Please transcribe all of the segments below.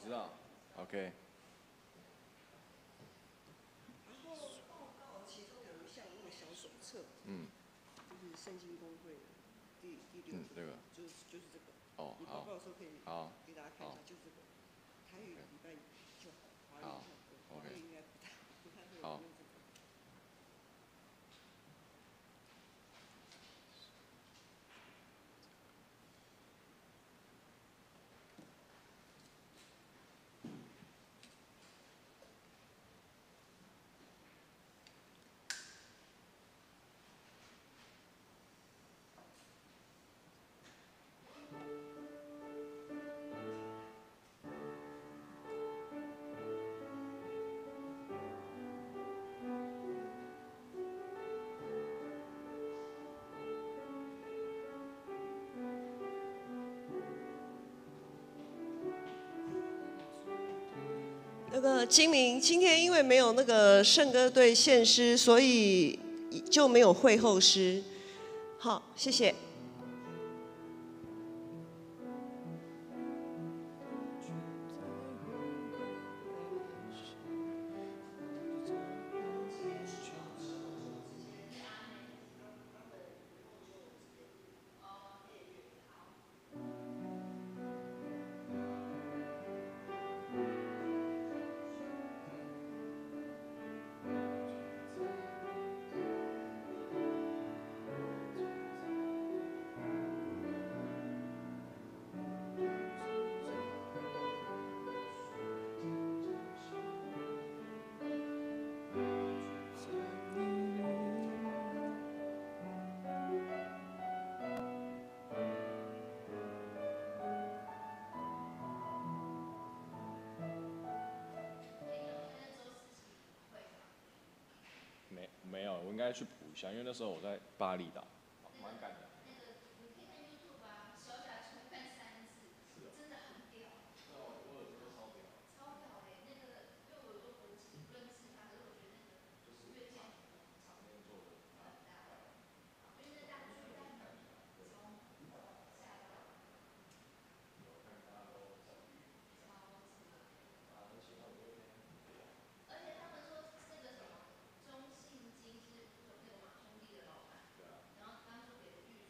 知道，OK。然后报告其中有一项那个小手册，就是圣经公会的第六这个，就是这个。哦，你报告的时候可以好，给大家看一下，就是这个台语礼拜就好，华语就好，华语应该不太会用这个。那个金明，今天因为没有那个圣歌队献诗，所以就没有会后诗。好，谢谢。没有，我应该去补一下，因为那时候我在巴厘岛，蛮赶的。那个你可以看 YouTube 啊，小贾重看三次，真的很屌。超屌的，那个因为我都不其实不认识他，可是我觉得那个乐见很大，因为那大巨蛋超吓到。超扯。而且他们说那个什么中信金是那个马兄弟的老板，然后当初给的预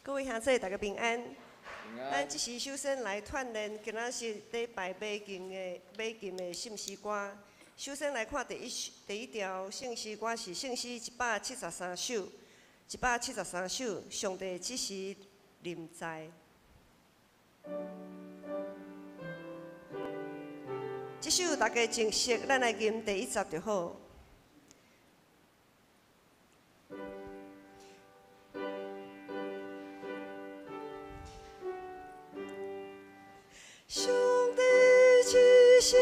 各位兄姊，大家平安。平安。咱這時首先來串聯今仔日禮拜買金的買金的聖詩歌。首先來看第一條聖詩歌是聖詩173首，173首，上帝這時臨在。這首大家真熟，咱來吟第一節就好。上帝這時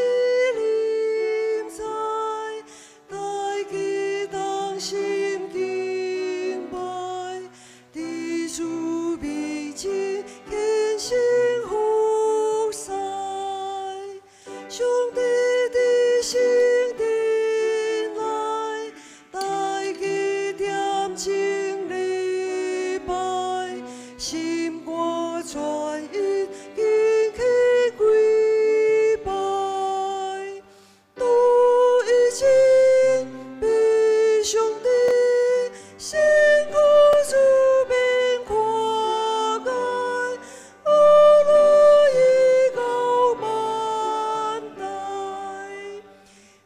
臨在，大家同心敬拜，佇主面前虔誠服侍。上帝佇聖殿內，大家踮鐘禮拜，心肝專一敬虔跪拜，都已經被上帝先苦主免看見，烏來已到萬代。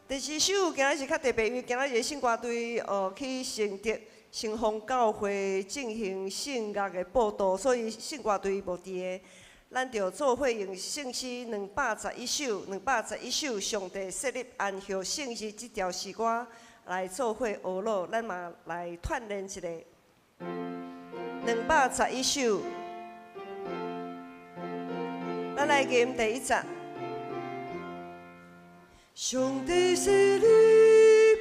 第二首今日是較特別，因為今日聖歌隊去承德聖豐教會進行聖樂的報道，所以聖歌隊無佇個。咱就做伙用聖詩211首，211首上帝設立安息聖日這條詩歌來做伙學落，咱嘛來串聯一下。211首，咱來吟第一節。上帝設立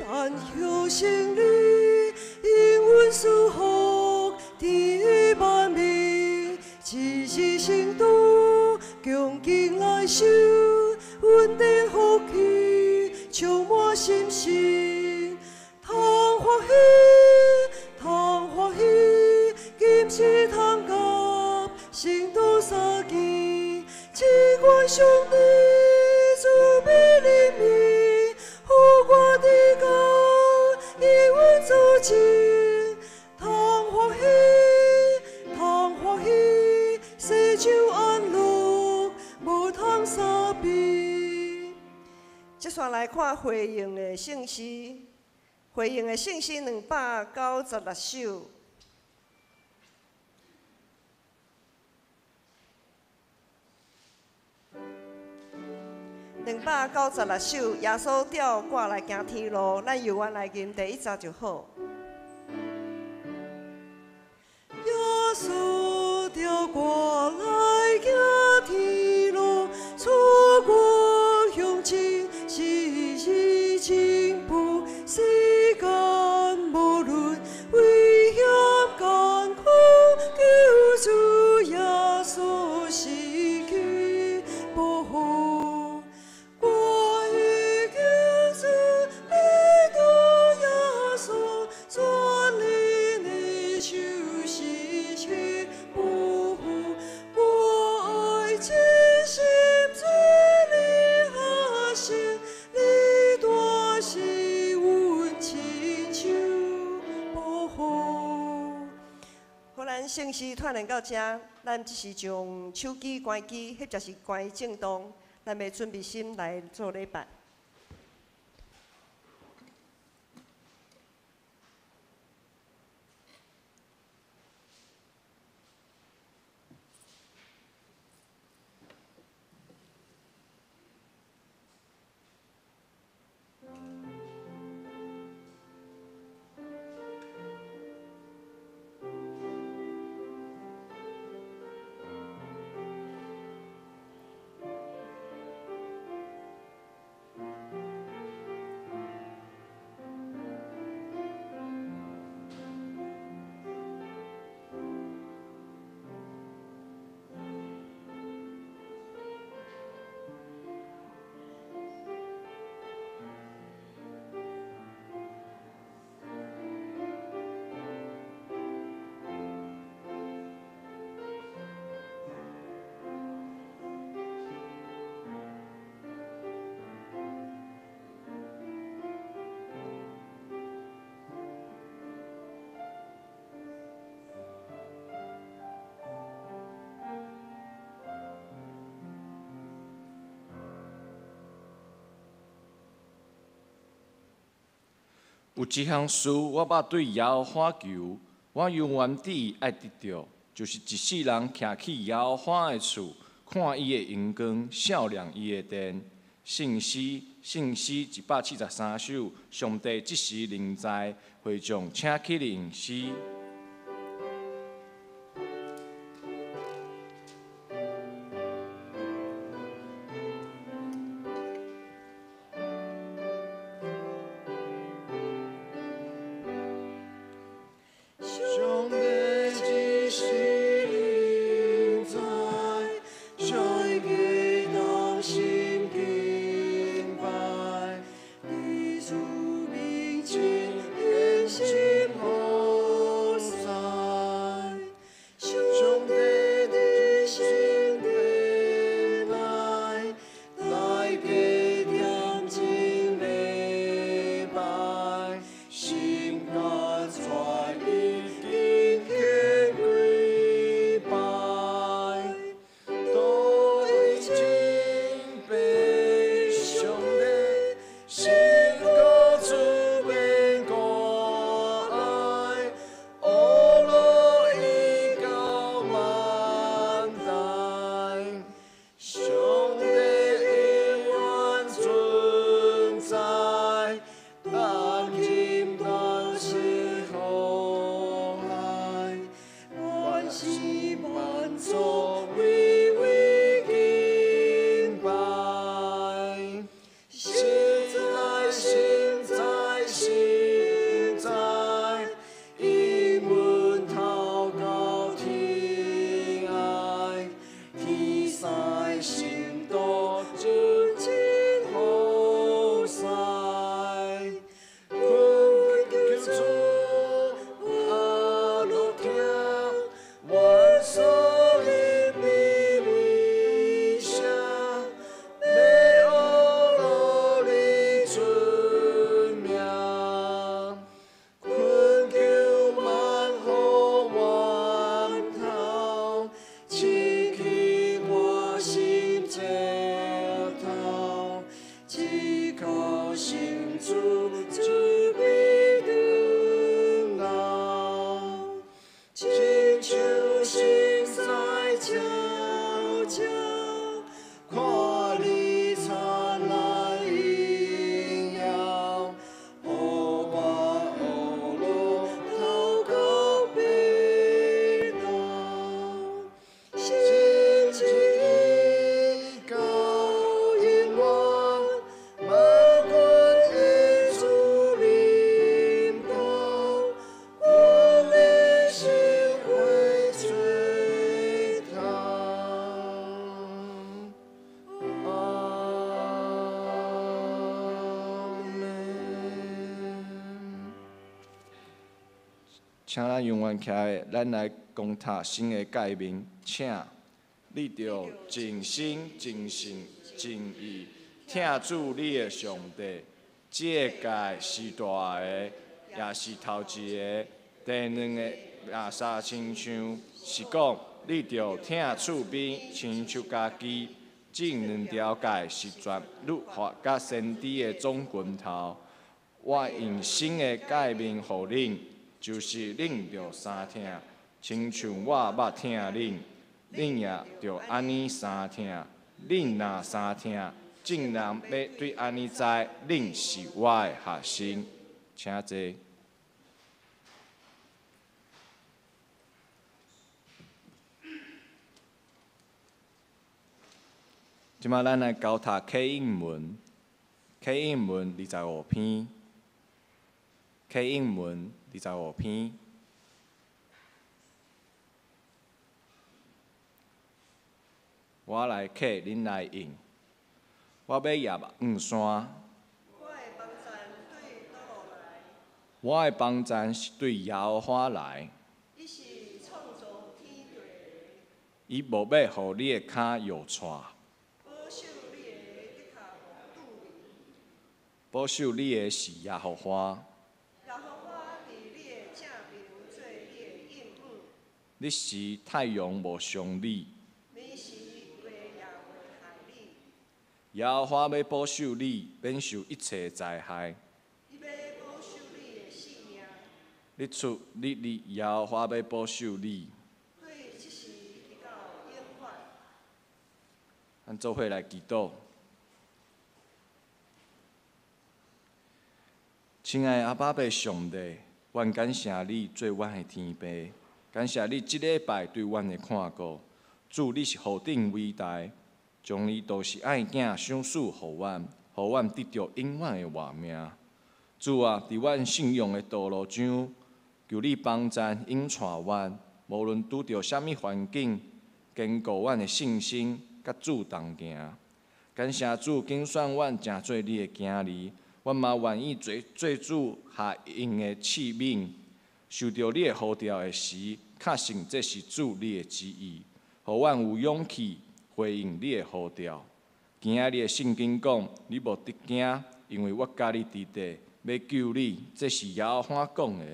安息聖日，應允賜福天萬民，一日聖徒恭敬來受，穩定福氣充滿心神，通歡喜，通歡喜，今時通甲聖徒相見，只願上帝慈悲憐憫，予我得到伊阮做證，通歡喜，通歡喜，世上安樂無通相比。接續來看回應的聖詩，回應的聖詩296首。296首，耶穌吊掛來行天路，咱猶原來吟第一節就好。耶穌吊掛來行天路，錯過向前是進步，世間無論危險艱苦，救主耶穌是去保護。我已經主基督耶穌，全力的就是去保護。我愛真心做你阿神，你大是阮親手保護。好，咱聖詩串聯到這，咱這時將手機關機，或者是關震動，咱欲準備心來做禮拜。有一項事，我捌對耶和華求，我猶原致意愛得著，就是一世人徛去耶和華的厝，看伊的榮光，數念伊的殿。聖詩，聖詩173首，上帝這時臨在，會眾請起立吟詩。上帝這時臨在，大家同心敬拜，佇主面前獻心服侍。上帝佇聖殿內，大家點鐘禮拜，心肝全意敬虔跪拜，都敬拜上帝，神高出免掛礙，阿羅伊到萬代，上帝永遠存在，當今當世苦海，萬世萬族唯唯敬拜。實在實在實在，英文頭到天愛，天使信徒真真好勢，懇求主阿樂聽，願所有美美聲，欲阿羅你出名，懇求萬福源頭，清去我心這頭，只靠信主主必長老，親像星在悄悄，看你燦爛榮耀，予我阿羅頭到北斗，心志到永遠，萬軍的主臨到，我的心會吹頭。阿門。請咱永遠徛來，咱來講讀新的誡命，請你著盡心、盡性、盡意疼主你的上帝。這个誡是大的，也是頭一个。第兩个也相親像，是講你著疼厝邊親像家己。這兩條誡是全律法佮先知的總拳頭。我用新的誡命予恁，就是恁著相疼，親像我捌疼恁，恁也著按呢相疼。恁若相疼，眾人欲對按呢知，恁是我的學生。請坐。這擺咱來交讀啟應文，啟應文25篇，啟應文25篇。我來啟，恁來應。我欲聶五山。我的幫贊對佗落來？我的幫贊是對耶和華來。伊是創造天地的。伊無欲予你的跤搖掣。保守你的腳跤無拄迷。保守你的是耶和華。耶和華佇你的正邊做你的蔭影。日時太陽無傷你。暝時月也袂害你。耶和華欲保守你，免受一切災害。伊欲保守你，日出日日，耶和华欲保守你。对这时直到永远。咱做伙来祈祷。亲爱的阿爸父上帝，阮感谢你做阮的天父，感谢你这礼拜对阮的看顾。主，你是何等伟大，将你独生爱子赏赐予阮，予阮得著永远的活命。主啊，伫阮信仰的道路上，求你帮助引带阮，无论拄著啥物环境，坚固阮的信心，佮主同行。感谢主拣选阮成做你的囝儿，阮嘛愿意做做主下用的器皿。受著你的呼召的时，确信这是主你的旨意，予阮有勇气回应你的呼召。今仔日的圣经讲，你无得惊，因为我佮你伫佇，欲救你。这是耶和华讲的。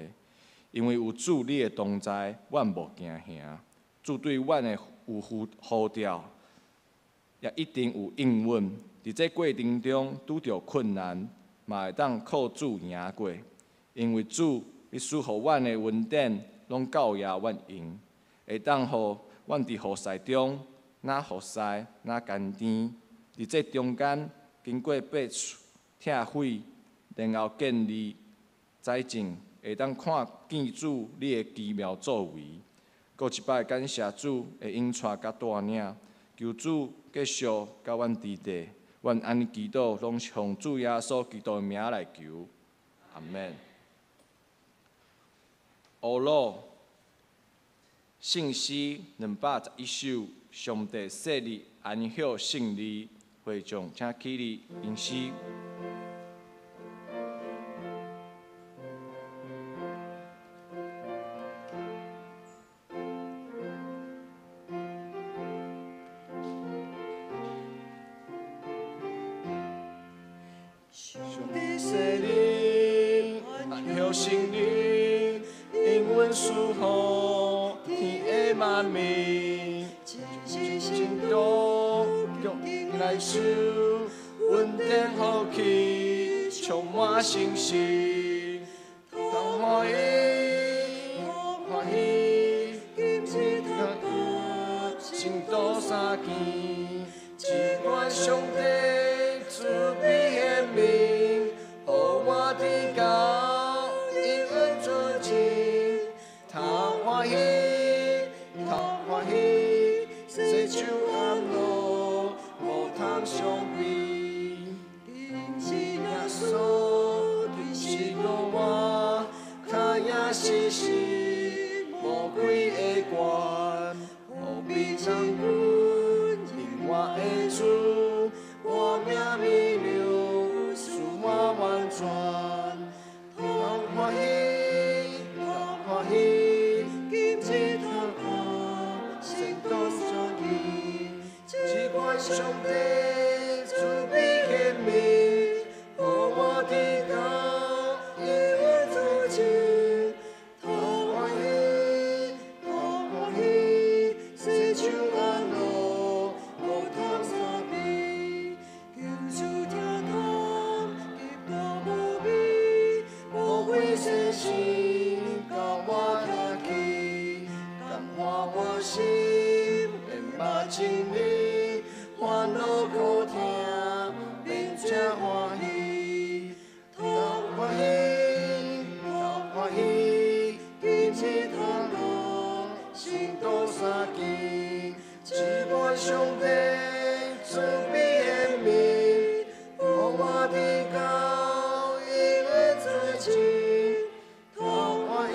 因为有主你的同在，阮无惊吓。主对阮的有呼呼召，也一定有应允。伫这过程中拄著困难，嘛会当靠主赢过。因为主你赐予阮的恩典，拢够额阮用，会当予阮伫服侍中，若服侍，若甘甜。伫这中间，经过八处拆毁，然后建立栽种，会当看见主你的奇妙作为。阁一摆感谢主的引带佮带领，求主继续佮阮伫佇，阮按呢祈祷，拢是奉主耶稣基督的名来求，阿们。乌鲁圣诗211首，上帝设立安息圣日，会众请起立吟诗。上上帝帝设设立立安息圣日，应允赐予天的万民，真实真信道徒强来受，恩典福气充满信心，通欢喜，欢喜，今日通达信徒三更，只愿上帝慈悲显明，予我得到永远尊敬。通欢喜，通欢喜，世手安乐，无通相比。今日耶耶稣稣对是是个我，脚也是是魔鬼的权，何必人君永我的主，我命美流，赐我完全。通欢喜，通欢喜，今日通达圣徒相见，只愿上帝慈悲显明，予我得到永远尊敬。通欢喜，通欢喜，世手安乐，无通相比。求主听通，极大无比，无悔世事，甲我听去，感化我心，便捌真理，烦恼苦痛，免才欢喜。通欢喜，通欢喜，今日通达信徒三更，只愿上帝慈悲显明，予我得到永远尊敬。通欢喜，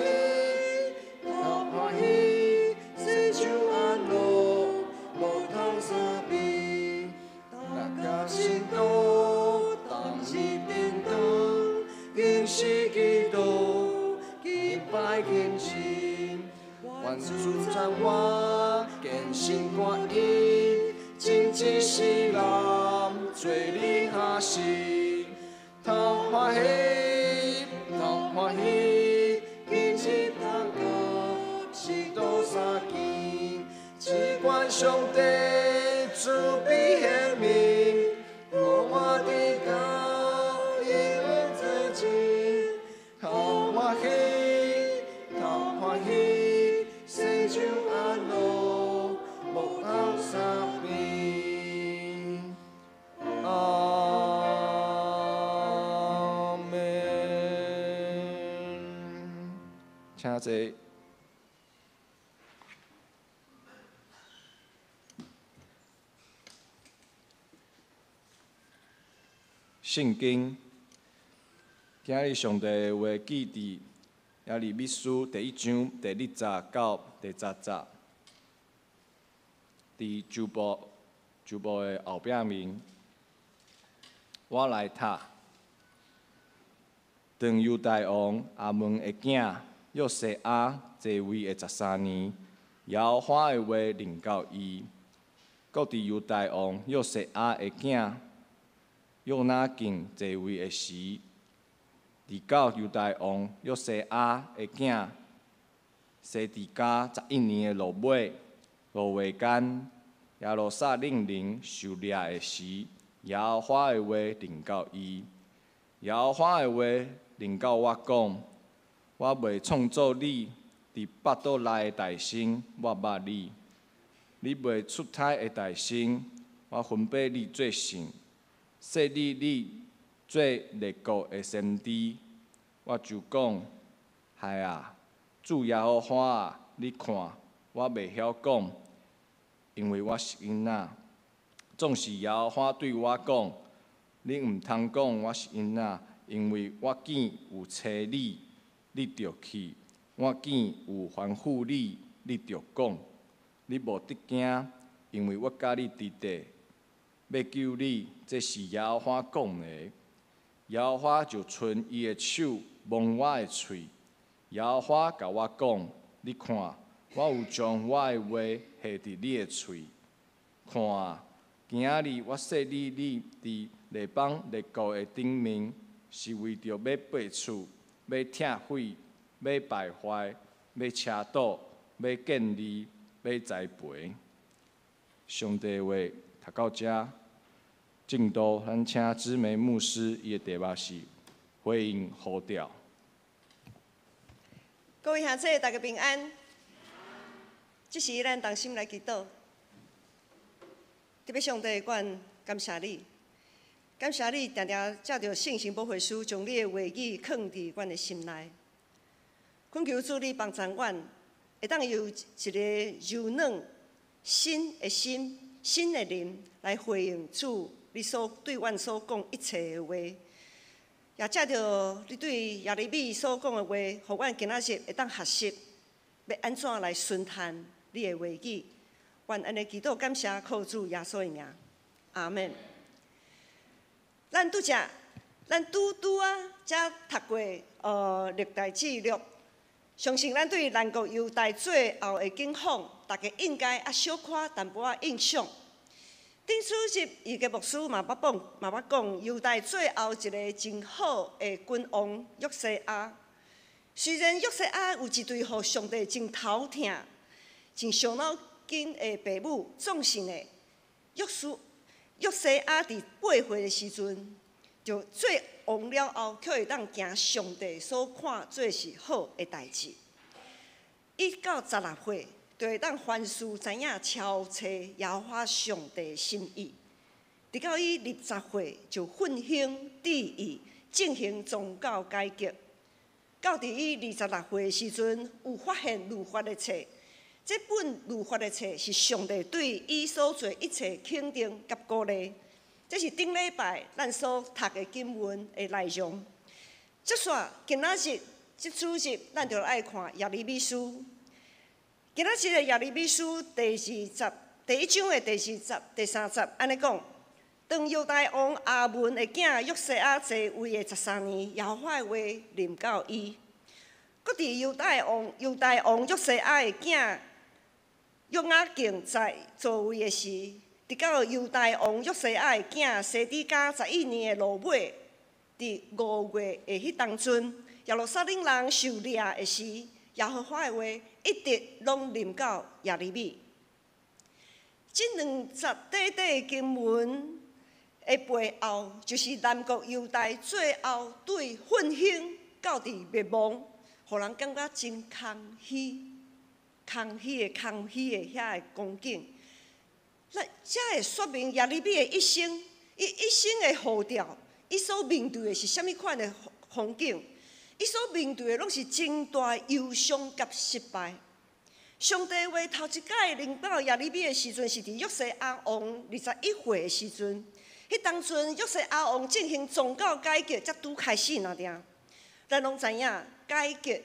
通欢喜，世手安乐，无通相比。大家信徒同入殿堂，敬事基督，敬拜敬神。愿主赞我坚心决意，真一世人做你下士。通欢喜，通欢喜，今日通达信徒三更，只愿上帝慈悲显明，予我得到永远尊敬。通欢喜，請這聖經，今日上帝的話記佇耶利米書第一章第二節到第十節，佇周報周報的後壁面，我來讀。當猶大王亞捫的囝約西亞在位的13年，耶和華的話臨到伊，閣佇猶大王約西亞的囝約拿敬在位的時，直到猶大王約西亞的囝西底家11年的落尾，5月間，耶路撒冷人受掠的時，耶和華的話臨到伊。耶和華的話臨到我講：我未創造你，佇腹肚內的大生，我捌你；你未出胎的大生，我分配你做聖，設立你做列國的先知。我就講：孩啊，主耶和華啊，你看，我袂曉講，因為我是囡仔。總是耶和華對我講：你毋通講我是囡仔，因為我見有差你，你就去；我見有吩咐你，你就講。你無得驚，因為我佮你佇底，欲救你。這是耶和華講的。耶和華就伸伊的手摸我的喙。耶和華共我講：你看，我有將我的話下佇你的喙。看啊，今仔日我設立你佇列邦列國的頂面，是為著欲拔出、欲拆毀、欲敗壞、欲車倒、欲建立、欲栽培。上帝話讀到遮，正道咱請姊妹牧師，伊的題目是回應呼召。各位兄弟，大家平安。這時咱同心來祈禱。特別上帝，阮感謝你，感謝你定定藉著聖神保惠師將你的話語囥佇阮的心內。懇求主你幫助阮，會當有一個柔軟新的心、新的靈來回應主你所對阮所講一切的話。也藉著你對耶利米所講的話，予阮今仔日會當學習欲按怎來順趁你的話語。願按呢祈禱感謝靠主耶穌的名，阿們。咱拄才，咱拄拄仔才讀過歷代志錄，相信咱對南國猶大最後的境況，大家應該也小可淡薄仔印象。頂主日伊個牧師嘛捌講，嘛捌講猶大最後一个真好的君王約西亞。雖然約西亞有一對予上帝真頭疼、真傷腦筋的爸母，總是呢，約書約西亞佇8歲的時陣，就做王了後，卻會當行上帝所看做是好的代誌。伊到16歲，就會當凡事知影超揣耶和華上帝的心意。直到伊20歲，就奮興致意進行宗教改革。到佇伊26歲的時陣，有發現律法的冊。這本律法的冊是上帝對伊所做一切肯定佮鼓勵。這是頂禮拜咱所讀的經文的內容。接續今仔日這主日，咱就愛看耶利米書。今仔日的耶利米書第二節第一章的第二節、第三節，按呢講：當猶大王亞捫的囝約西亞在位的13年，耶和華的話臨到伊。閣佇猶大王猶大王約西亞的囝約雅敬在座位的時，直到猶大王約西亞的囝西底家11年的落尾，佇5月的彼當陣，耶路撒冷人受掠的時，耶和華的話一直攏臨到耶利米。這兩節短短的經文的背後，就是南國猶大最後對奮興到佇滅亡，予人感覺真空虛、空虛的、空虛的遐个光景。咱這會說明耶利米的一生，伊一生的呼召，伊所面對的是啥物款的風景？伊所面對的攏是真大憂傷佮失敗。上帝話頭一擺臨到耶利米的時陣，是佇約西亞王21歲的時陣。彼當陣約西亞王進行宗教改革，才拄開始爾爾。咱攏知影，改革、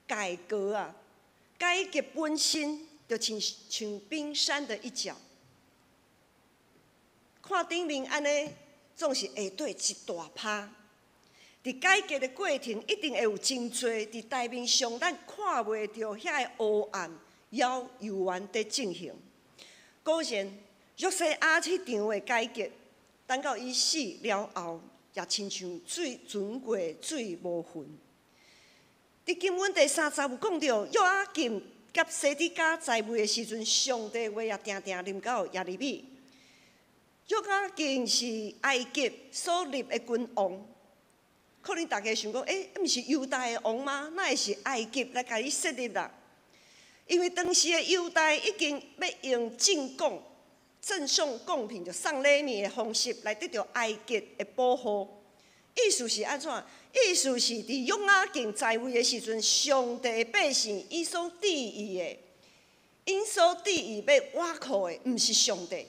改革啊，改革本身就親像冰山的一角。看頂面按呢，總是下底一大趴。佇改革的過程，一定會有真濟佇台面上咱看袂著遐个黑暗，猶猶原佇進行。果然，約西亞彼場的改革，等到伊死了後，也親像水船過水無痕。佇經文第三節有講著，約雅敬佮西底家在位的時陣，上帝話也定定臨到耶利米。約雅敬是埃及所立的君王，可能大家想講，欸，毋是猶大的王嗎？哪會是埃及來共伊設立啦？因為當時的猶大已經欲用進貢、贈送貢品，就送禮物的方式來得著埃及的保護。意思是按怎？意思是佇約雅敬在位的時陣，上帝的百姓伊所注意的，𪜶所注意欲倚靠的，毋是上帝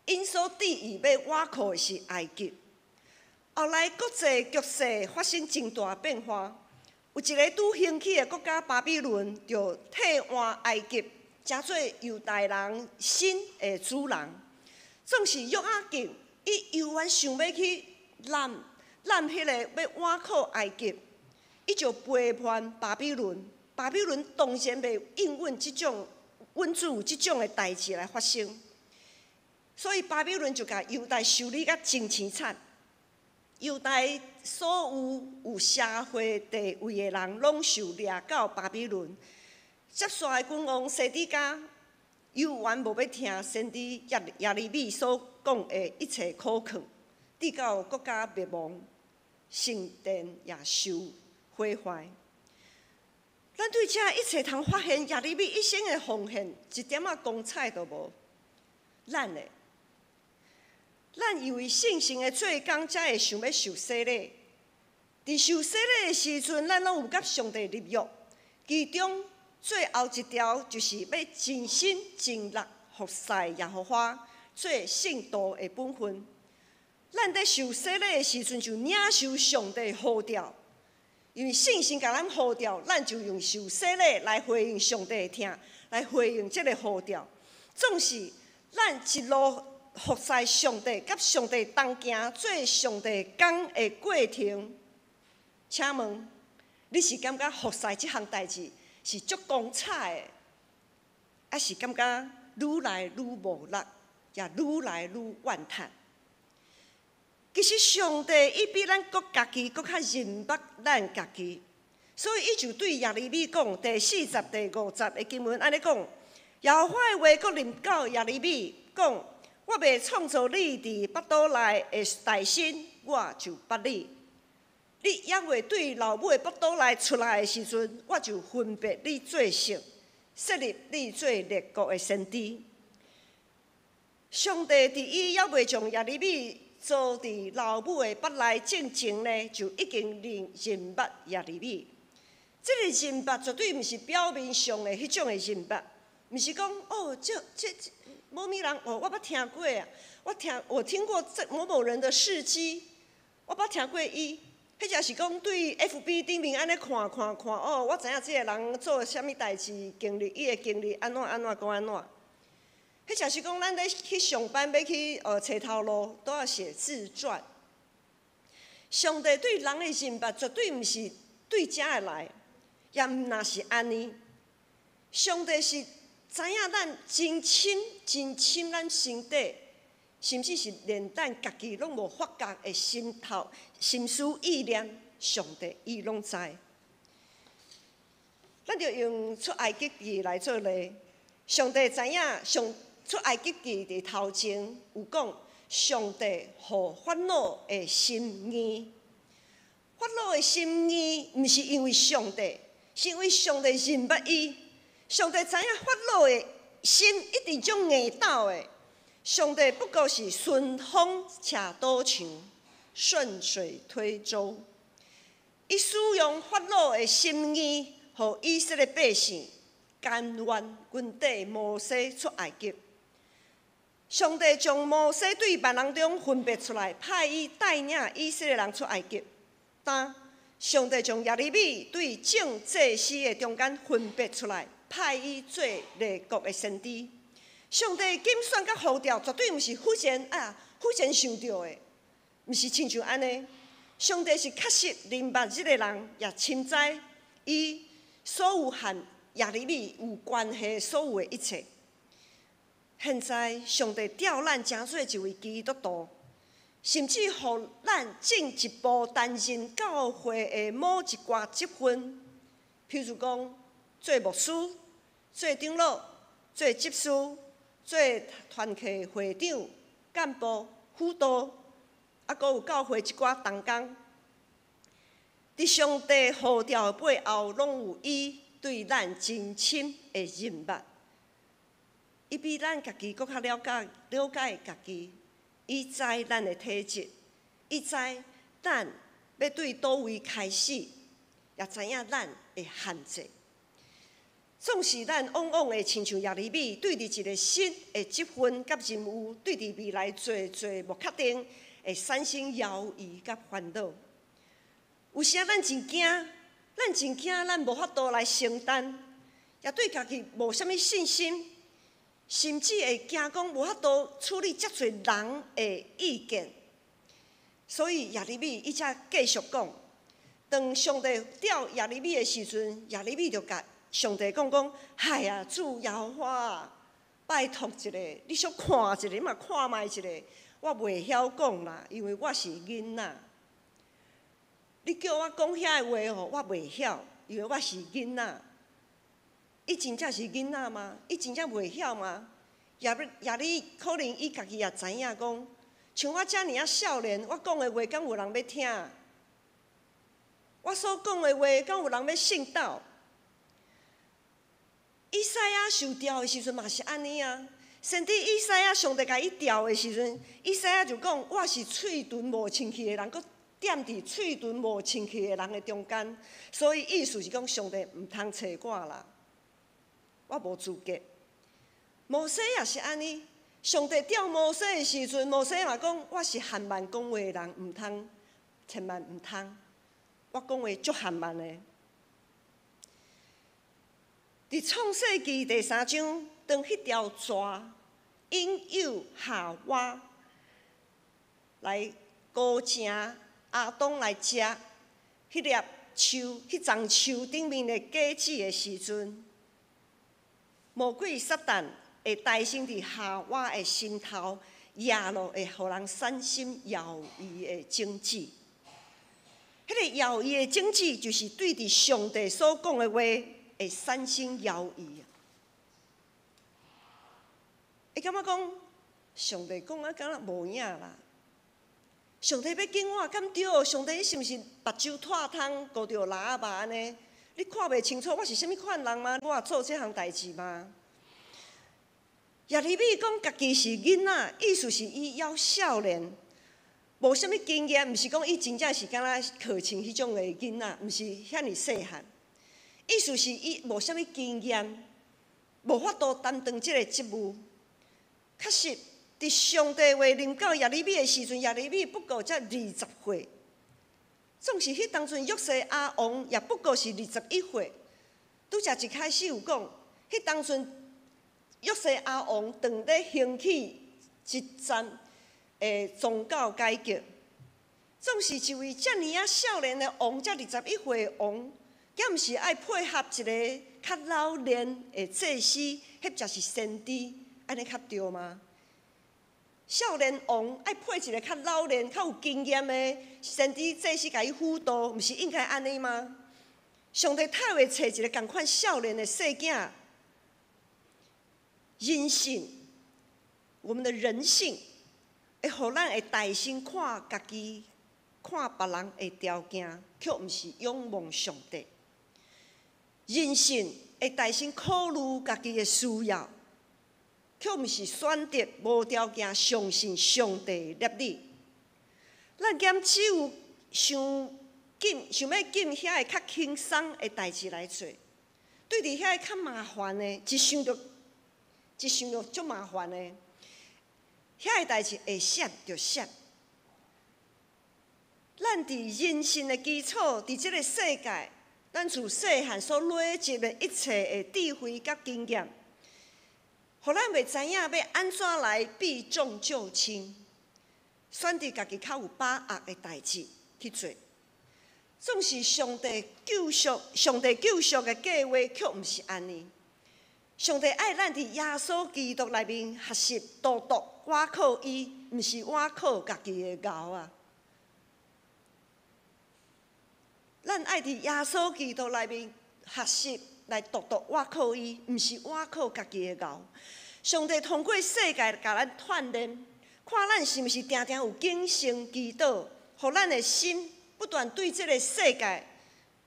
，𪜶所注意欲倚靠的是埃及。後來國際局勢發生真大變化，有一个拄興起的國家巴比倫，就替換埃及，成做猶大人新的主人。總是約雅敬，伊猶原想欲去攬攬彼个欲倚靠埃及，伊就背叛巴比倫。巴比倫當然袂應允這種允准有這種的代誌來發生，所以巴比倫就共猶大修理甲真凄慘。猶大所有有社會地位的人，攏受掠到巴比倫。接續的君王西底家，猶原無欲聽先知耶利米所講的一切苦勸，直到國家滅亡，聖殿也受毀壞。咱對這一切通發現耶利米一生的奉獻，一點仔光彩都無。咱呢？咱以為聖城的做工，才會想欲受洗禮。佇受洗禮的時陣，咱攏有佮上帝立約，其中最後一條就是欲盡心盡力服侍耶和華，做聖徒的本分。咱佇受洗禮的時陣，就領受上帝呼召，因為聖神共咱呼召，咱就用受洗禮來回應上帝的疼，來回應這个呼召。總是咱一路服侍上帝，佮上帝同行，做上帝工的過程。請問，你是感覺服侍這項代誌是足光彩的，抑是感覺愈來愈無力，也愈來愈怨嘆？其實上帝伊比咱閣家己閣較認捌咱家己，所以伊就對耶利米講，第四節、第五節的經文按呢講：耶和華的話閣臨到耶利米講。我未創造你佇腹肚內的大身，我就捌你。你猶未對老母的腹肚內出來的時陣，我就分別你做聖，設立你做列國的先知。上帝佇伊猶未將耶利米造佇老母的腹內進前呢，就已經認認捌耶利米。這个認捌絕對毋是表面上的彼種的認捌，毋是講哦，這這。某某人哦，我捌聽過啊，我聽過這某某人的事蹟，我捌聽過伊，彼者是講對 FB 頂面按呢看看看，哦，我知影這个人做啥物代誌，經歷伊的經歷按怎按怎閣按怎。彼者是講咱咧去上班欲去揣頭路，都要寫自傳。上帝對人的認捌絕對毋是對遮會來，也毋若是按呢。上帝是知影咱真深真深，咱心底，甚至是連咱家己攏無發覺的心頭心思意念，上帝伊攏知。咱就用出埃及記來做例，上帝知影上出埃及記佇頭前有講，上帝予法老的心硬，法老的心硬，毋是因為上帝，是因為上帝認捌伊。上帝知影法老的心一定足硬斗的，上帝不過是順風斜倒牆，順水推舟。伊使用法老的心意，予以色列百姓甘愿跟綴摩西出埃及。上帝將摩西對萬人中分別出來，派伊帶領以色列人出埃及。但上帝將耶利米對眾祭司的中間分別出來，派伊做列國的先知。上帝揀選佮呼召，絕對毋是忽然啊，忽然想著的，毋是親像按呢。上帝是確實明白這个人，也深知伊所有和耶利米有關係所有的一切。現在上帝調咱成做一位基督徒，甚至予咱進一步擔任教會的某一寡職分，譬如講做牧師、做長老、做執事、做團契會長、幹部、輔導，啊，閣有教會一寡同工。佇上帝呼召的背後，攏有伊對咱真深的認捌。伊比咱家己閣較了解了解家己，伊知咱的體質，伊知咱欲對佗位開始，也知影咱的限制。總是咱往往會親像耶利米，對佇一个新的職分佮任務，對佇未來濟濟無確定，會產生猶豫佮煩惱。有時咱真驚，咱真驚，咱無法度來承擔，也對家己無啥物信心。甚至會驚講無法度處理遮濟人的意見，所以耶利米伊才繼續講。當上帝調耶利米的時陣，耶利米就共上帝講講：哎呀，主耶和華，拜託一下，你小看一下，你嘛看覓一下，我袂曉講啦，因為我是囡仔。你叫我講遐个話吼，我袂曉，因為我是囡仔。伊真正是囡仔嗎？伊真正袂曉嗎？耶利可能伊家己也知影講，像我遮爾仔少年，我講的話敢有人欲聽？我所講的話敢有人欲信道？以賽亞受召的時陣嘛是按呢啊。先知以賽亞上帝共伊召的時陣，以賽亞就講：我是喙唇無清氣的人，閣踮佇喙唇無清氣的人的中間，所以意思是講上帝毋通揣我啦。我無資格。摩西也是按呢，上帝調摩西的時陣，摩西嘛講：我是緩慢講話的人，毋通，千萬毋通。我講話足緩慢的。佇創世記第三章，當彼條蛇引誘夏娃來勾情亞當來食彼粒樹、彼叢樹頂面的果子的時陣，魔鬼撒旦會帶先佇夏娃的心頭壓落，會予人產生猶豫的種子。彼个猶豫的種子，就是對佇上帝所講的話會產生猶豫。會感覺講，上帝講啊，敢若無影啦。上帝欲警我，敢對？上帝，你是毋是目睭脫窗，糊著蜊仔肉按呢？你看袂清楚我是啥物款人嗎？我會做這項代誌嗎？耶利米講家己是囡仔，意思是伊猶少年，無啥物經驗，毋是講伊真正是敢若課程彼種的囡仔，毋是遐爾細漢。意思是伊無啥物經驗，無法度擔當這个職務。確實，佇上帝話臨到耶利米的時陣，耶利米不過才20歲。總是彼當陣約西亞王也不過是21歲。拄才一開始有講，彼當陣約西亞王當咧興起一陣的宗教改革，總是一位遮爾仔少年的王，才21歲的王，敢毋是愛配合一个較老練的祭司，或者是先知，按呢較對嗎？少年王愛配一个較老練、較有經驗的先知祭司，共伊輔導，毋是應該按呢嗎？上帝太會揣一个仝款少年的細囝。人性，我們的人性，會予咱會大聲看家己、看別人的條件，卻毋是仰望上帝。人性會大聲考慮家己的需要，卻毋是選擇無條件相信上帝的立意。咱敢只有想拣想欲拣遐个較輕鬆的代誌來做，對佇遐個較麻煩的，一想著足麻煩的，遐個代誌會閃就閃。咱佇人性的基礎，佇這個世界，咱自細漢所累積的一切的智慧佮經驗，予咱袂知影欲按怎來避重就輕，選擇家己較有把握的代誌去做。總是上帝救贖，上帝救贖的計劃卻毋是按呢。上帝愛咱佇耶穌基督內面學習獨獨倚靠伊，毋是倚靠家己的牛啊。咱愛佇耶穌基督內面學習來獨獨倚靠伊，毋是倚靠家己的牛。上帝通過世界共咱鍛鍊，看咱是毋是定定有警醒祈禱，予咱的心不斷對這个世界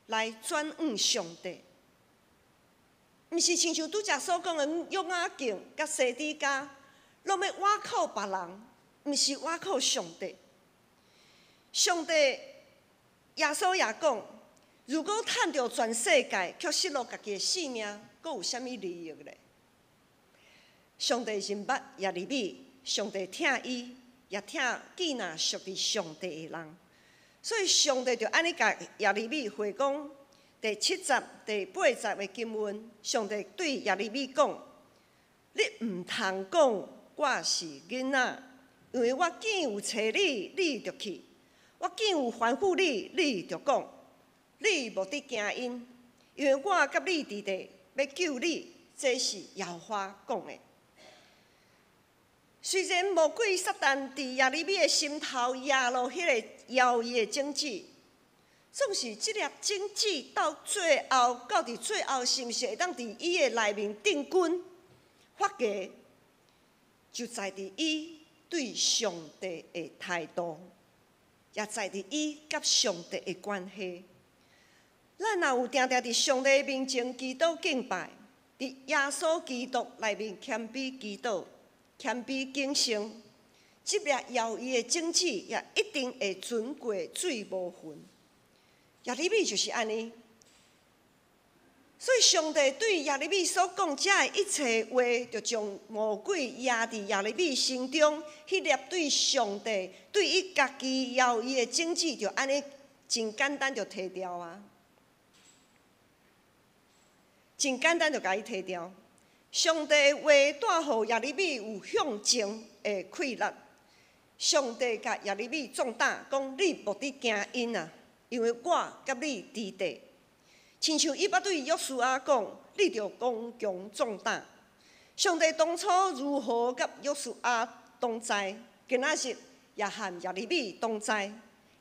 來轉向上帝。毋是親像拄才所講的約雅敬佮西底家，攏欲倚靠別人，毋是倚靠上帝。上帝耶穌也講：如果趁著全世界，卻失落家己的性命，閣有啥物利益咧？上帝認捌耶利米，上帝疼伊，也疼忌那屬佇上帝的人，所以上帝就按呢共耶利米回講第七節、第八節的經文，上帝對耶利米講：你毋通講我是囡仔，因為我見有揣你，你就去；我見有吩咐你，你就講。你無得驚𪜶，因為我佮你佇咧，欲救你。這是耶和華講的。雖然魔鬼撒旦佇耶利米的心頭壓落彼个謠言的種子，總是這粒種子到最後，到佇最後是毋是會當佇伊的內面定根發芽，就在佇伊對上帝的態度，也在佇伊佮上帝的關係。咱若有定定佇上帝面前祈禱敬拜，佇耶穌基督內面謙卑祈禱、謙卑警醒，這粒搖曳的種子也一定會存過水無痕。耶利米就是按呢，所以上帝對耶利米所講這的一切話，就將魔鬼壓佇耶利米心中彼粒對上帝、對伊家己搖曳的種子，就按呢真簡單就提掉啊！真簡單就共伊提掉。上帝的話帶予耶利米有向前的氣力。上帝共耶利米壯膽，講你無得驚𪜶啊，因為我佮你佇咧。親像伊捌對約書亞講，你著剛強壯膽。上帝當初如何佮約書亞同在，今仔日也和耶利米同在。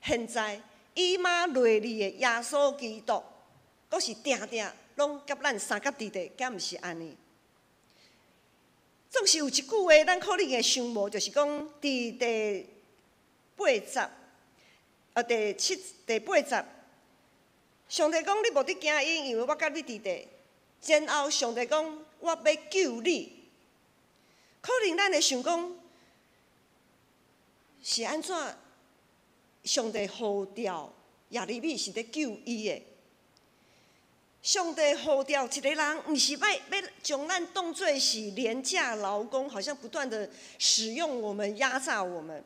現在以馬內利的耶穌基督，閣是定定攏佮咱相佮佇咧，敢毋是按呢？總是有一句話，咱可能會想無，就是講佇第八節，啊第七、第八節，上帝講你無得驚𪜶，因為我佮你佇咧。然後上帝講我欲救你。可能咱會想講是按怎？上帝呼召耶利米是咧救伊的。上帝呼召一個人，毋是欲欲將咱當做是廉價勞工，好像不斷的使用我們、壓榨我們。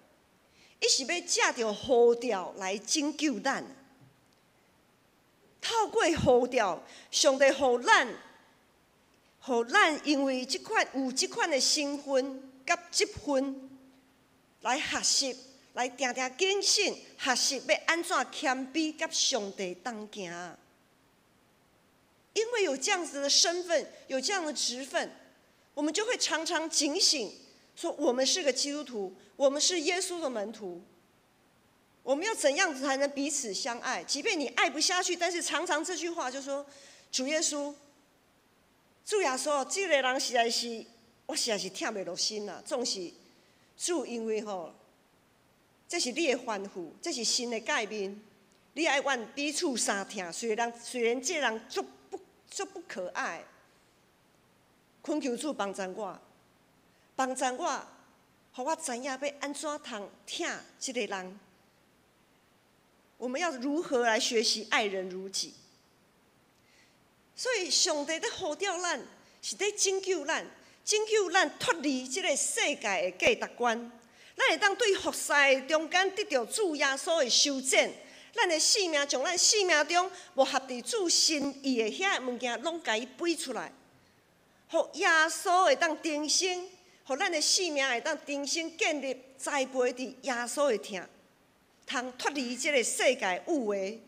伊是欲藉著呼召來拯救咱。透過呼召，上帝予咱，予咱因為這款有這款的身份佮職分來學習，來定定警醒，學習欲按怎謙卑佮上帝同行。因為有這樣子的身份，有這樣的職分，我們就會常常警醒，說我們是個基督徒，我們是耶穌的門徒，我們要怎樣子才能彼此相愛？即便你愛不下去，但是常常這句話就說：主耶穌，主耶穌，這个人實在是，我實在是疼袂落心啊。總是主，因為吼，這是你的吩咐，這是新的誡命，你愛阮彼此相疼。雖然這人足不可愛，懇求主幫助我，幫助我，予我知影欲按怎通疼這个人。我們要如何來學習愛人如己？所以上帝咧呼召咱，是咧拯救咱，拯救咱脫離這个世界的價值觀。咱會當對服侍中間得著主耶穌的修剪，咱的性命將咱性命中無合佇主心意的遐个物件，攏共伊掰出來，予耶穌會當重新，予咱的性命會當重新建立栽培佇耶穌的疼，通脫離這个世界有的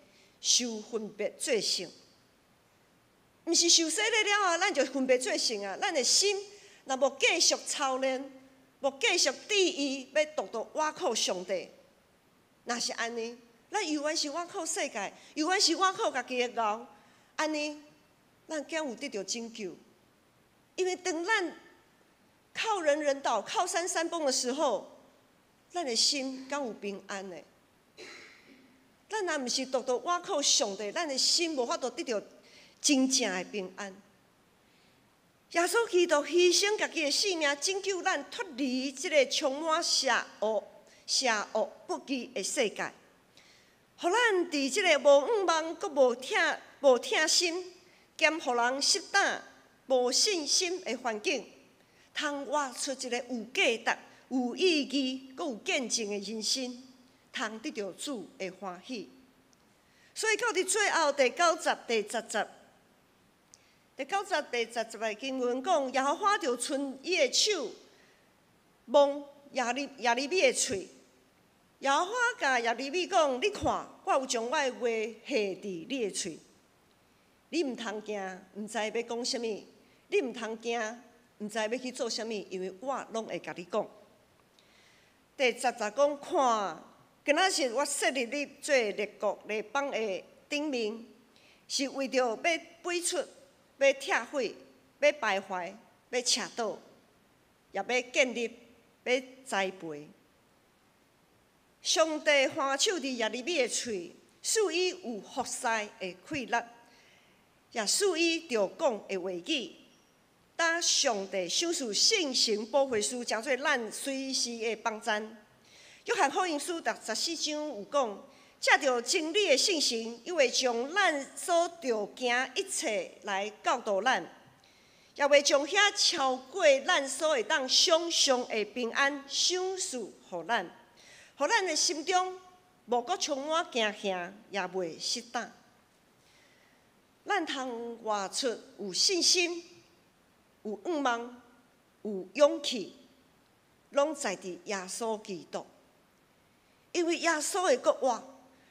受分別做聖。毋是受洗禮了後，咱就分別做聖啊！咱的心若無繼續操練，無繼續注意欲獨獨倚靠上帝，若是按呢，咱猶原是倚靠世界，猶原是倚靠家己的𠢕，按呢，咱敢有得著拯救？因為當咱靠人人倒，靠山山崩的時候，咱的心敢有平安的？咱若毋是獨獨倚靠上帝，咱的心無法度得著真正的平安。耶穌基督犧牲家己的性命，拯救咱脫離這个充滿邪惡、邪惡不義的世界，予咱佇這个無向望、閣無疼、無疼心，兼予人失膽、無信心的環境，通活出一个有價值、有意義、閣有見證的人生，通得著主的歡喜。所以到佇最後第九節、第十節。第九節、第十節的經文講，耶和華就伸伊的手摸耶利米的喙。耶和華共耶利米講：你看，我有將我的話下佇你的喙，你毋通驚，毋知欲講啥物；你毋通驚，毋知欲去做啥物，因為我攏會共你講。第十節講：看，今仔日我設立你做列國列邦的頂面，是為著欲掰出，欲拆毀，欲敗壞，欲斜倒，也欲建立，欲栽培。上帝放手佇耶利米的喙，賜伊有服侍的氣力，也賜伊著講的話語。當上帝賞賜聖神保惠師，成做咱隨時的幫贊。約翰福音書第十四章有講，藉著真理的聖神，伊會將咱所著行一切來教導咱，也會將遐超過咱所會當想像的平安賞賜予咱，予咱的心中無閣充滿驚嚇，也袂失膽。咱通活出有信心、有向望、有勇氣，攏在佇耶穌基督。因為耶穌會復活，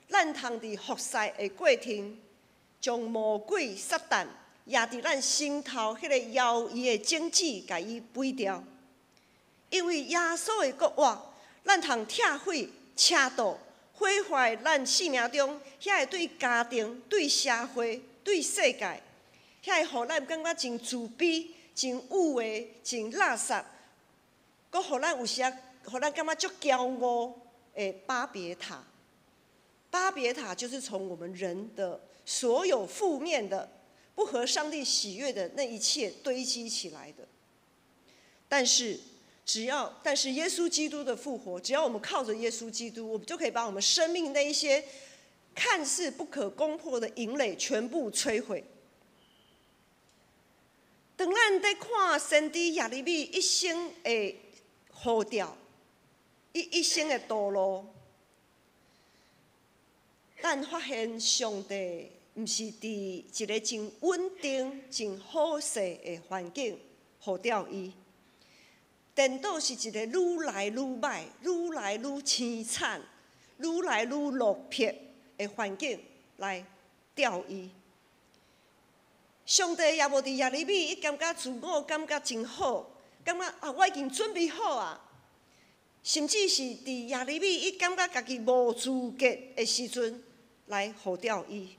咱通佇服侍的過程，將魔鬼撒旦壓佇咱心頭彼个妖異的種子，共伊掰掉。因為耶穌會復活，咱通拆毀、斜倒、毀壞咱生命中遐个對家庭、對社會、對世界，遐个予咱感覺真自卑、真有的、真垃圾，閣予咱有時仔，予咱感覺足驕傲的巴別塔。巴別塔就是從我們人的所有負面的、不合上帝喜悅的那一切堆積起來的。但是，只要但是耶穌基督的復活，只要我們靠着耶穌基督，我們就可以把我們生命那一些看似不可攻破的營壘全部摧毀。當咱佇看先知耶利米一生的呼召，伊一生的道路，咱發現上帝毋是佇一个真穩定、真好勢的環境呼召伊，顛倒是一个愈來愈歹、愈來愈凄慘、愈來愈落魄的環境來調伊。上帝也無佇耶利米，伊感覺自我感覺真好，感覺啊，我已經準備好啊。甚至是佇耶利米，伊感覺家己無資格的時陣，來呼召伊。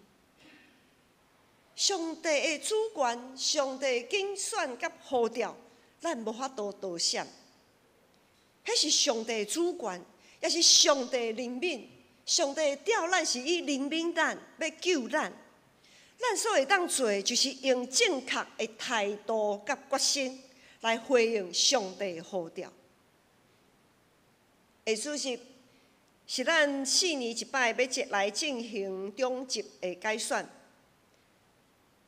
上帝的主權、上帝的揀選佮呼召，咱無法度躲閃。彼是上帝的主權，也是上帝的憐憫。上帝召咱是以憐憫咱，欲救咱。咱所會當做的，就是用正確的態度佮決心來回應上帝的呼召。下主日是咱4年一擺欲這來進行長執的改選。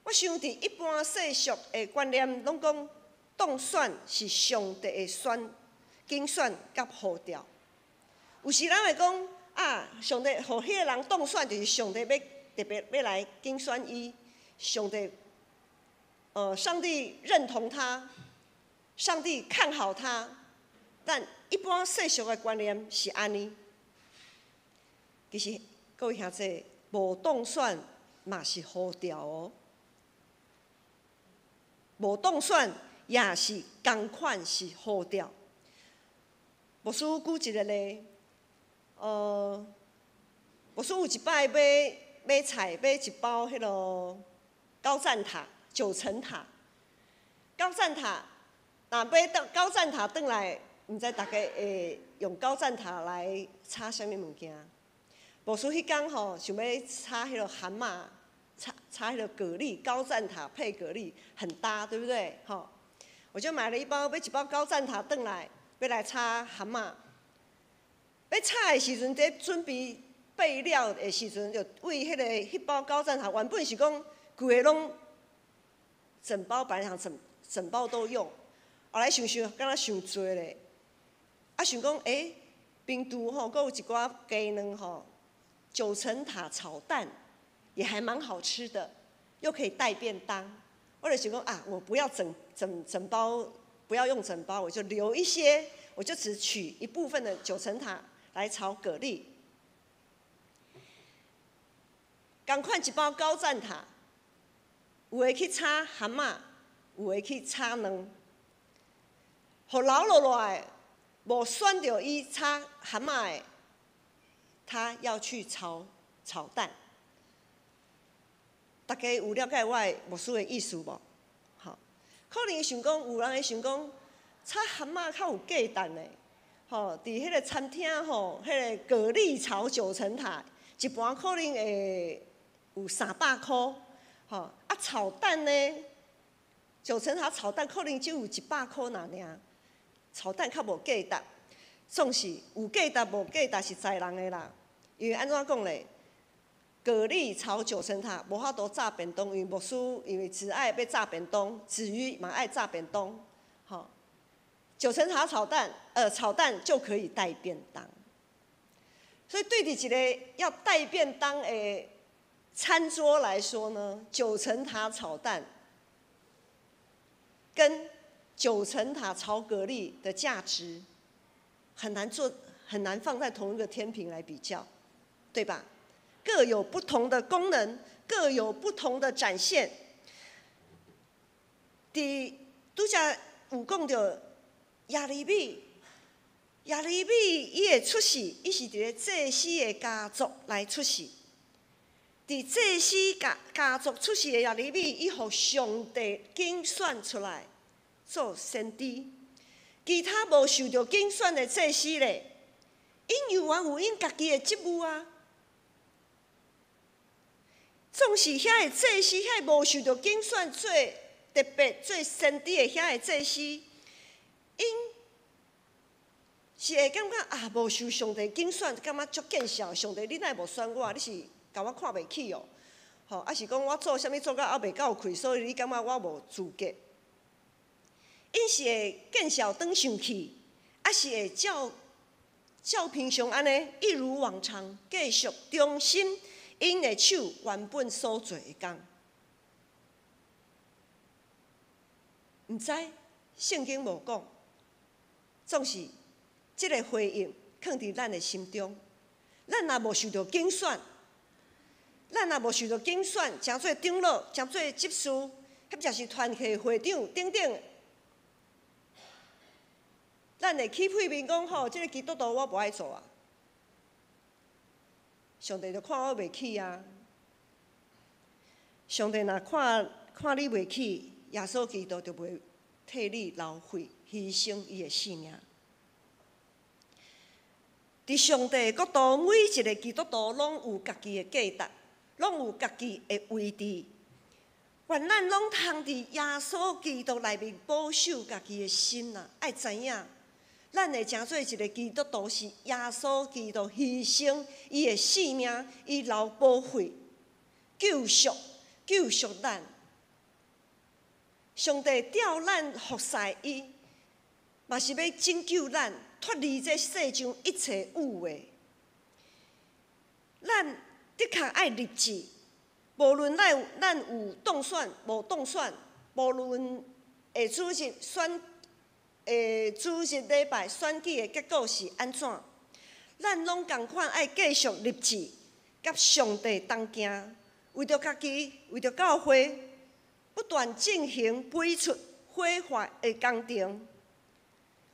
我想佇一般世俗的觀念，攏講當選是上帝的選揀選佮呼召。有時咱會講啊，上帝予彼个人當選，就是上帝欲特別欲來揀選伊，上帝，上帝認同他，上帝看好他。但一般世俗的觀念是按呢。其實各位兄弟，無當選嘛是呼召哦，無當選也是仝款是呼召。牧師舉一個例，牧師有一擺買買菜，買一包彼个高贊塔、九層塔。高贊塔，若買到高贊塔轉來，毋知大家會用高贊塔來炒啥物物件？牧師彼工吼，想欲炒彼个蚶仔，炒炒彼个蛤蜊，高贊塔配蛤蜊很搭，對不對？吼，我就買了一包，買一包高贊塔轉來，欲來炒蚶仔。欲炒的時陣，佇準備備料的時陣，就為彼个彼包高贊塔，原本是講規个攏整包，本來想整整包都用，後來想想，敢若傷濟咧，啊想講，欸，平常吼，閣有一寡雞卵吼。九層塔炒蛋也還蠻好吃的，又可以帶便當。我就想講啊，我不要整整整包，不要用整包，我就留一些，我就只取一部分的九層塔來炒蛤蜊。仝款一包高贊塔，有的去炒蚶仔，有的去炒卵。予留落來，無選著伊炒蚶仔的。他要去炒炒蛋，大家有了解我的牧師的意思無？吼，可能想講，有人會想講，炒蚶仔較有價值呢。吼，佇彼个餐廳吼，彼个蛤蜊炒九層塔，一盤可能會有300箍，吼，啊炒蛋呢，九層塔炒蛋可能只有100箍爾爾，炒蛋較無價值。總是有價值無價值是在人的啦。因為按怎講咧？蛤蜊炒九層塔無法度炸便當，因為牧師因為只愛欲炸便當，子瑜嘛愛炸便當，吼。九層塔炒蛋，炒蛋就可以帶便當。所以對佇一個要帶便當的餐桌來說呢，九層塔炒蛋跟九層塔炒蛤蜊的價值很難做，很難放在同一個天平來比較，對吧？各有不同的功能，各有不同的展現。佇拄才有講著耶利米，耶利米伊的出世，伊是佇咧祭司的家族來出世。佇祭司家家族出世的耶利米，伊予上帝揀選出來做先知。其他無受著揀選的祭司咧，𪜶猶原有𪜶家己的職務啊。總是遐個祭司，遐個無受著揀選做特別做先知的遐個祭司，𪜶是會感覺啊，無受上帝揀選，感覺足見笑。上帝，你哪會無選我？你是共我看袂起哦？吼，抑是講我做啥物做甲猶未夠氣，所以你感覺我無資格？𪜶是會見笑轉生氣，抑是會照照平常按呢，一如往常，繼續忠心𪜶的手原本所做的工。毋知聖經無講，總是這个回應囥佇咱的心中。咱若無受著揀選，咱若無受著揀選，成做長老，成做執事，或者是團契會長等等，咱會起屁面講吼，這个基督徒我無愛做啊！上帝就看我袂起啊！上帝若看看你袂起，耶穌基督就袂替你流血犧牲伊的性命。佇上帝的國度，每一个基督徒攏有家己的價值，攏有家己的位置。願咱攏通佇耶穌基督內面保守家己的心啊！愛知影，咱會成做一个基督徒，是耶穌基督犧牲伊的性命，伊流寶血，救贖救贖咱。上帝召咱服侍伊，嘛是欲拯救咱脫離這世上一切有的。咱的確愛立志，無論咱有當選無當選，無論下主日選下主日禮拜選舉的結果是按怎，咱攏仝款愛繼續立志，佮上帝同行，為著家己，為著教會，不斷進行拔出毀壞的工程。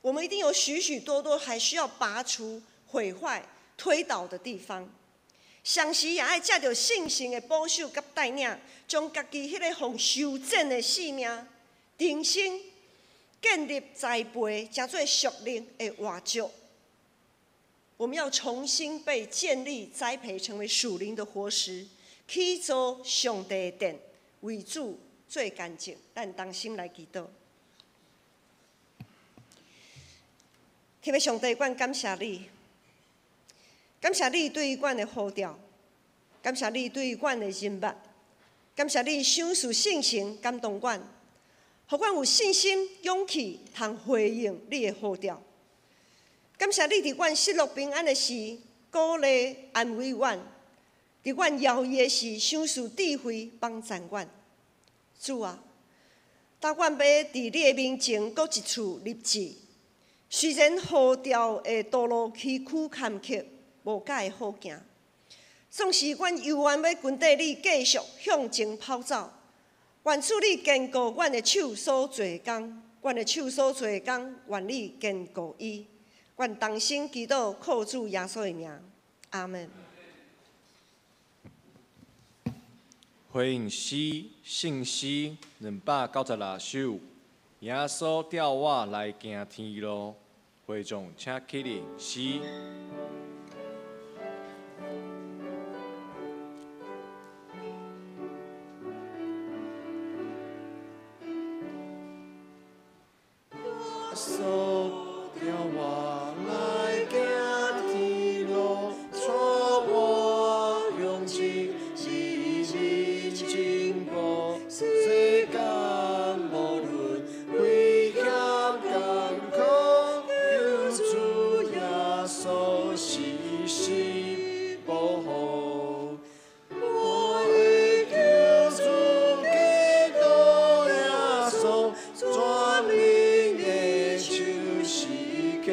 我們一定有許許多多還需要拔除、毀壞、推倒的地方。同時也愛藉著聖神的保守佮帶領，將家己彼个予修剪的性命，重新建立栽培，成做屬靈的活石。我們要重新被建立、栽培，成為屬靈的活石，去做上帝的殿，為主做見證。咱同心來祈禱。天父上帝，阮感謝你，感謝你對阮的呼召，感謝你對阮的任務，感謝你賞賜聖神感動阮，予阮有信心、勇氣，通回應你的呼召。感謝你佇阮失落平安的時，鼓勵安慰阮；佇阮猶豫的時，賞賜智慧幫助阮。主啊，當阮欲佇你的面前閣一次立志，雖然呼召的道路崎嶇坎坷，無佮會好行，總是阮猶原欲跟綴你繼續向前跑走。願主你堅固阮的手所做的工，阮的手所做的工，願你堅固伊。阮同心祈禱，靠主耶穌的名，阿們。回應詩聖詩296首，耶穌召我來行天路，會眾請起立。詩。耶穌召我來行天路，帶我向前日日進步。世間無論危險艱苦，求主耶穌時時保護。我的救主基督耶穌，全能的手時刻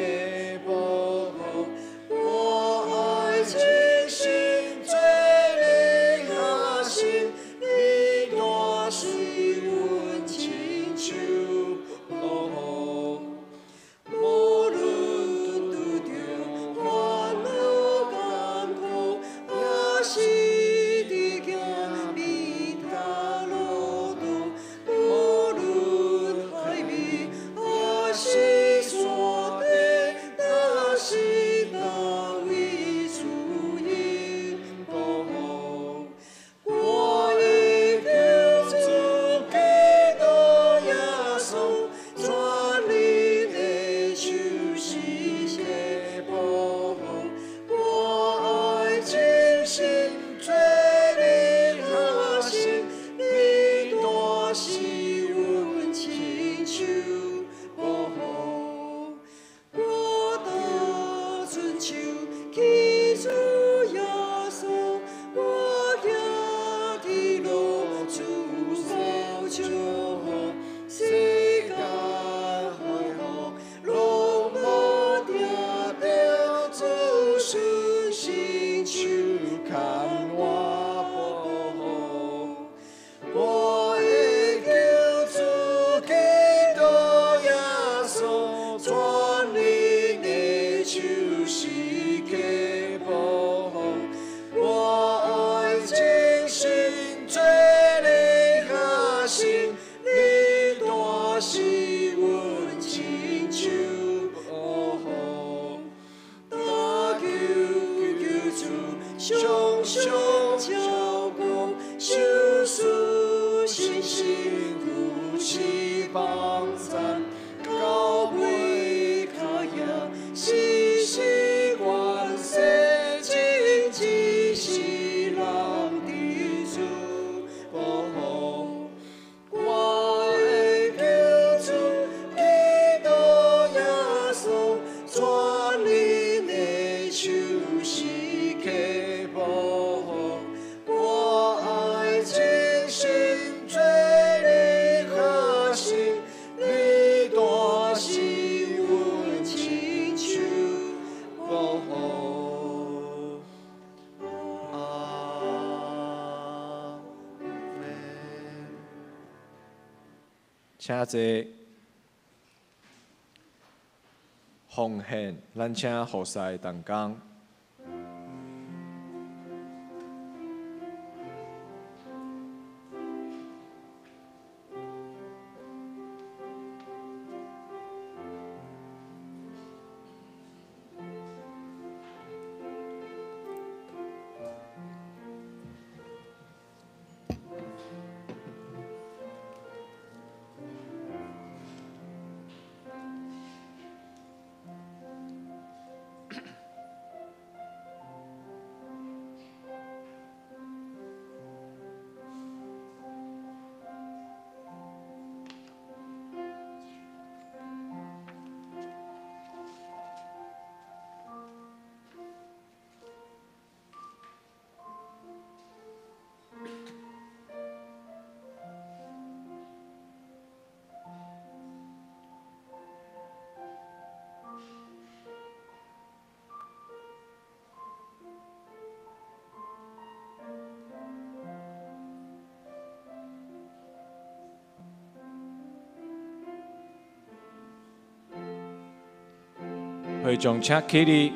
請坐。奉獻，咱請服侍同工。會眾請起立。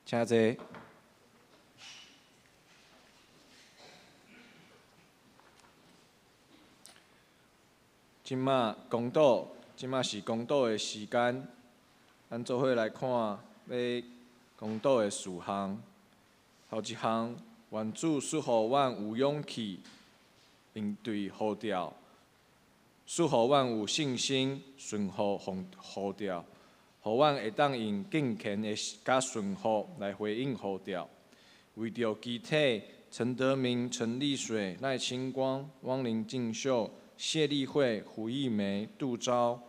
請坐。這馬公道，這馬是公道的時間，咱做伙來看欲公道的事項。頭一項，願主賜予阮有勇氣應對呼召，賜予阮有信心順服奉呼召。予阮會當用敬虔的佮順服來回應呼召。為著肢體，陳德明、陳麗水、賴清光、汪林靜秀、謝麗慧、胡義梅、杜昭、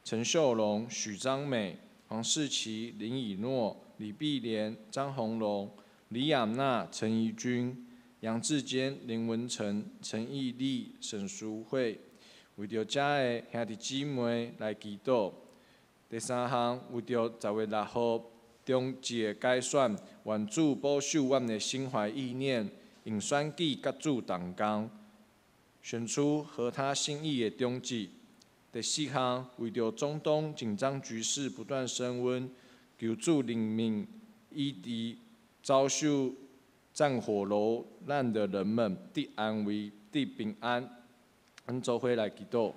陳秀龍、許章美、黃世奇、林以諾、李碧蓮、張宏龍、李亞娜、陳怡君、楊志堅、林文成、陳義麗、沈淑慧，為著遮的兄弟姊妹來祈禱。第三項，為著10月6號中職的改選，願主保守阮的心懷意念，用選舉佮主同工，選出合他心意的中職。第四項，為著中東緊張局勢不斷升溫，求主憐憫以及遭受戰火蹂躪的人們，得安慰、得平安。咱做伙來祈禱。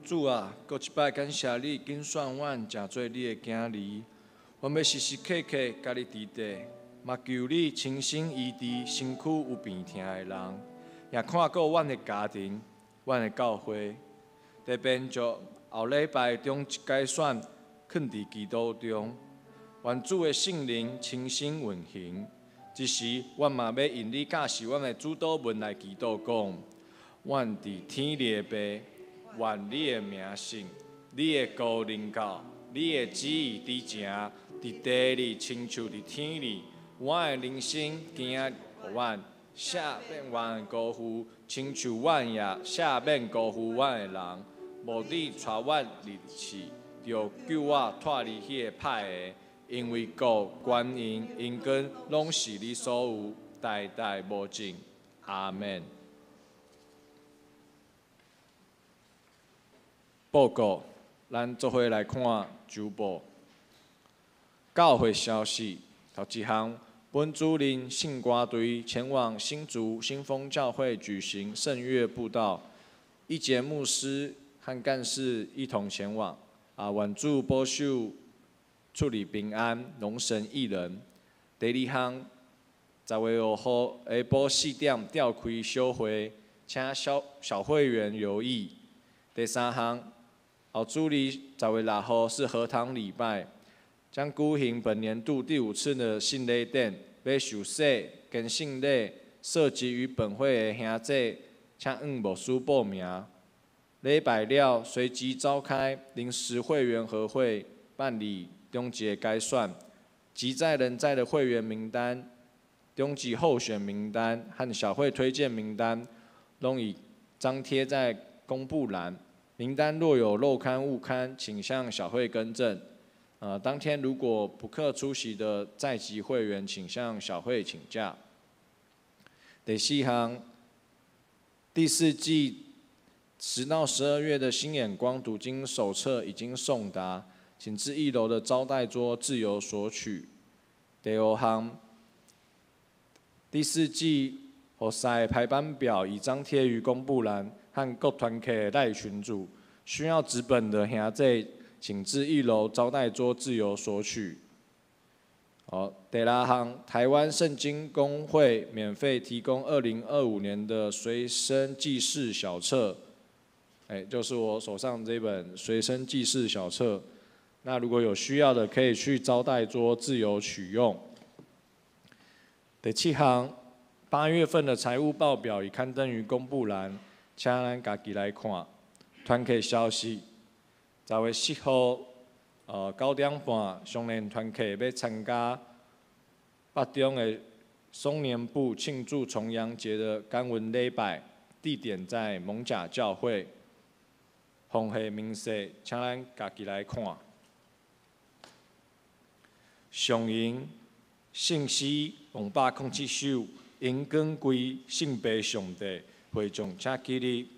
主啊，閣一擺感謝你揀選阮，成做你的囝兒。阮欲時時刻刻佮你佇底，嘛求你親身醫治身軀有病疼的人，也看顧阮的家庭、阮的教會。特別將後禮拜中一改選，囥佇基督中，願主的聖靈親身運行。這時，阮嘛欲用你教示阮的主禱文來祈禱講：阮佇天裡的父，願你的名聖，你的国临到，你的旨意伫成，伫地里亲像伫天里。我的人生今仔予阮，赦免阮的辜负，亲像阮也赦免辜负阮的人。无你带阮入试，著救我脫離彼个歹的，因为国、权荣、荣光拢是你所有，代代无尽。阿们。报告，咱做伙来看周报。教会消息，头一项，本主任圣歌队前往新竹新丰教会举行圣乐布道，一节牧师和干事一同前往。愿主保守，出入平安，荣神益人。第二项，10月5号下晡4点召开小会，请小会员留意。第三项，后主日10月6号是荷塘礼拜，将举行本年度第5次的圣礼典，欲受洗、坚圣礼，涉及于本会的兄弟，请向牧师报名。礼拜了，随即召开临时会员合会，办理中级改选，及在人在的会员名单、中级候选名单和小会推荐名单，拢已张贴在公布栏。名单若有漏刊误刊，请向小会更正。当天如果不可出席的在籍会员，请向小会请假。第四项，第四季10到12月的新眼光读经手册已经送达，请至1楼的招待桌自由索取。第五项，第四季服侍排班表已张贴于公布栏和各团契的赖群组，需要纸本的兄弟，请至1楼招待桌自由索取。好，第六项，台湾圣经公会免费提供2025年的随身记事小册。就是我手上这本随身记事小册。那如果有需要的，可以去招待桌自由取用。第七项，8月份的财务报表已刊登于公布栏，请咱家己来看。团契消息，10月7号，9点半，松年团契欲参加北中的松年部庆祝重阳节的感恩礼拜，地点在艋舺教会。奉献明细，请咱家己来看。上银圣诗507首，荣光归圣父上帝，会众请起立。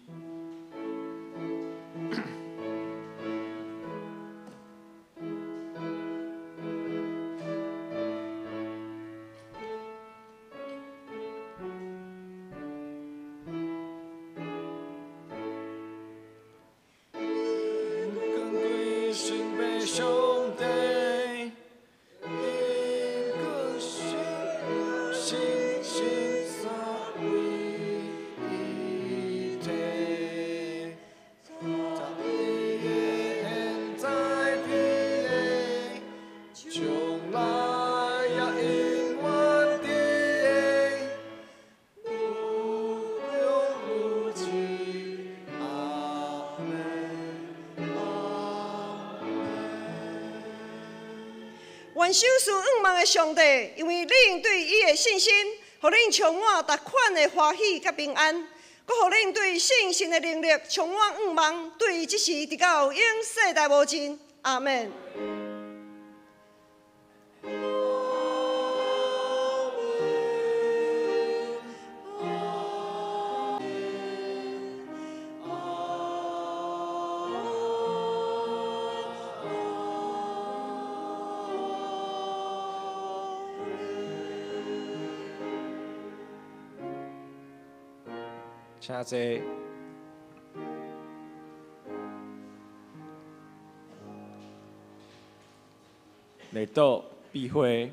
愿守赐愿望的上帝，因为恁对伊的信心，予恁充满逐款的欢喜佮平安，阁予恁对信心的能力充满愿望，对这时直到永世代无尽。阿们。请坐。礼道闭会。